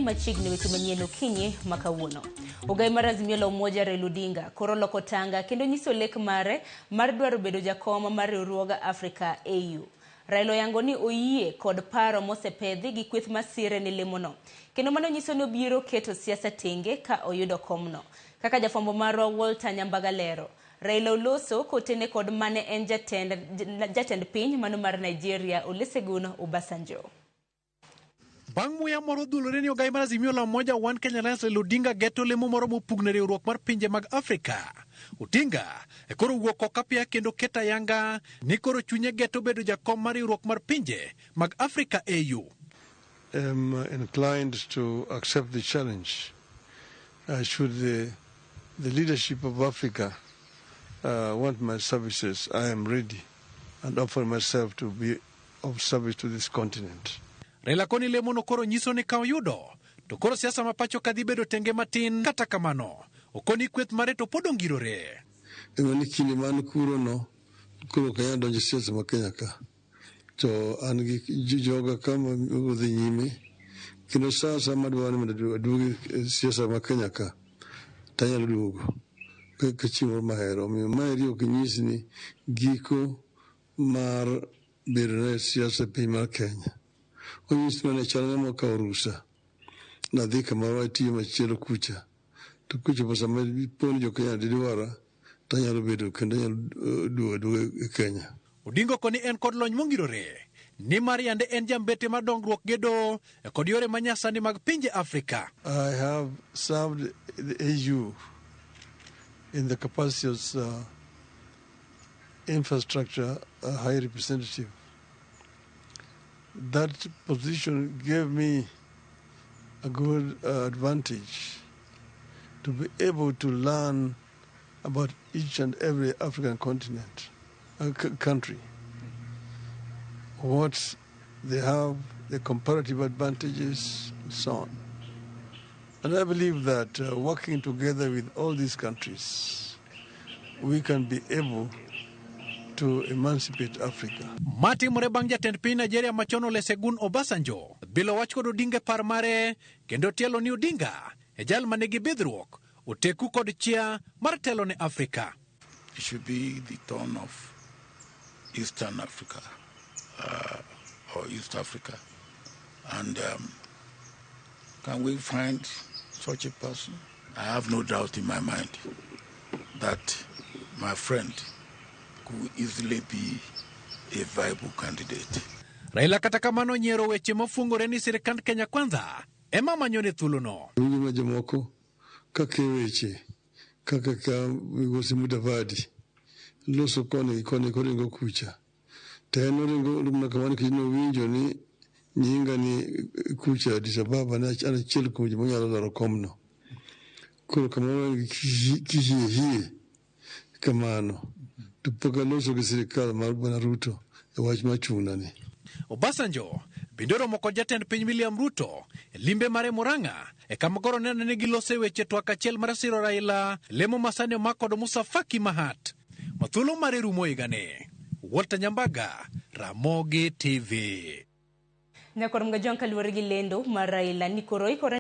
machiegni weche manyien okinyi ma kawuono. Ogai mar Azimio la Umoja Raila Odinga koro loko tanga kendo nyiso lek mare mar dwaro bedo jakom mar riwruog Africa AU. Raila oyango ni oyie kod paro mosepedhi gi kweth masire ne lemono kendo mano nyiso ni obiro keto siasa tenge ka oyudo komno. Kaka jafwambo marwa Walter Nyambaga lero, Raila oloso kotene kod mane en jatend, jatend piny mano mar Nigeria Olusegun Obasanjo. Bang' muya moro dhulore ni ogai mar Azimio la Umoja One Kenya Alliance Raila Odinga geto lemo moro mopugno e riwruok mar pinje mag Afrika. Odinga e koro wuok oko apiya kendo keto ayanga ni koro chunye geto bedo jakom mar riwruok mar pinje mag Afrika AU. Am inclined to accept the challenge should the leadership of Africa want my services. I am ready and offer myself to be of service to this continent. Raila koni lemono koro nyiso ni ka oyudo to koro siasa ma pacho ka dhi bedo tenge matin. Kata kamano, okoni kweth mare to pod ongirore. Ema ni kinde man kuro no koro ok anyal donjo e siasa ma Kenya ka. To an gi joga ka ma odhi nyime kendo sa asaya madwaro ni mondo aduog e siasa ma Kenya ka to anyalo duogo ka chieng' moro mahero. Omiyo maeri ok nyis ni giko mar bedo e siasa e piny mar Kenya. Onyis mana chal ng'ama okawo rusa nadhi kamoro atiyo machielo kucha to kochopo sama po ni jo Kenya didwara to anyalo bedo kendo anyalo duogo aduoga e Kenya. Odinga koni en kod lony mongirore nimar yande en jambete mar dongruok gedo kod yore manyasani mag pinje Afrika. I have served the AU in the capacity as infrastructure high representative. That position gave me a good advantage to be able to learn about each and every African continent, country, what they have, the comparative advantages, and so on. And I believe that working together with all these countries, we can be able to emancipate Africa. Matimore bang' jatend piny Nigeria machon Olusegun Obasanjo bilo wach kod Odinga e par mare kendo tielo ni Odinga e jal manigi bidhruok oteku kod chia mar telo ne Afrika. It should be the turn of Eastern Africa or East Africa. And can we find such a person? I have no doubt in my mind that my friend could easily be a viable candidate. Raila kata kamano nyiero weche mofungore ni sirikand Kenya Kwanza ema manyone thuolono. Winjo ma jomoko kaka weche kaka ka migosi Mudavadi loso koni gi koni koringo kucha to en oringo mana kamano nikech nowinjo ni nyinga ni kucha Addis Ababa ne an achiel kuom joma nyalo laro komno. Koro kamoro kihie hie kamano to pok aloso gi sirikal mar Bwana Ruto e wach mar chung'na ni. Obasanjo bende oromo kod jatend piny William Ruto e limbe mare Murang'a e kama koro neno ni gilose weche twak achiel mar siro Raila lemo masani omak kod Musa Faki Mahat ma thuolo mare rumo higani. Walter Nyambaga, Ramogi TV. Nyakwar Mgajwang' kaluwore gi lendo mar Raila ni koro oikore.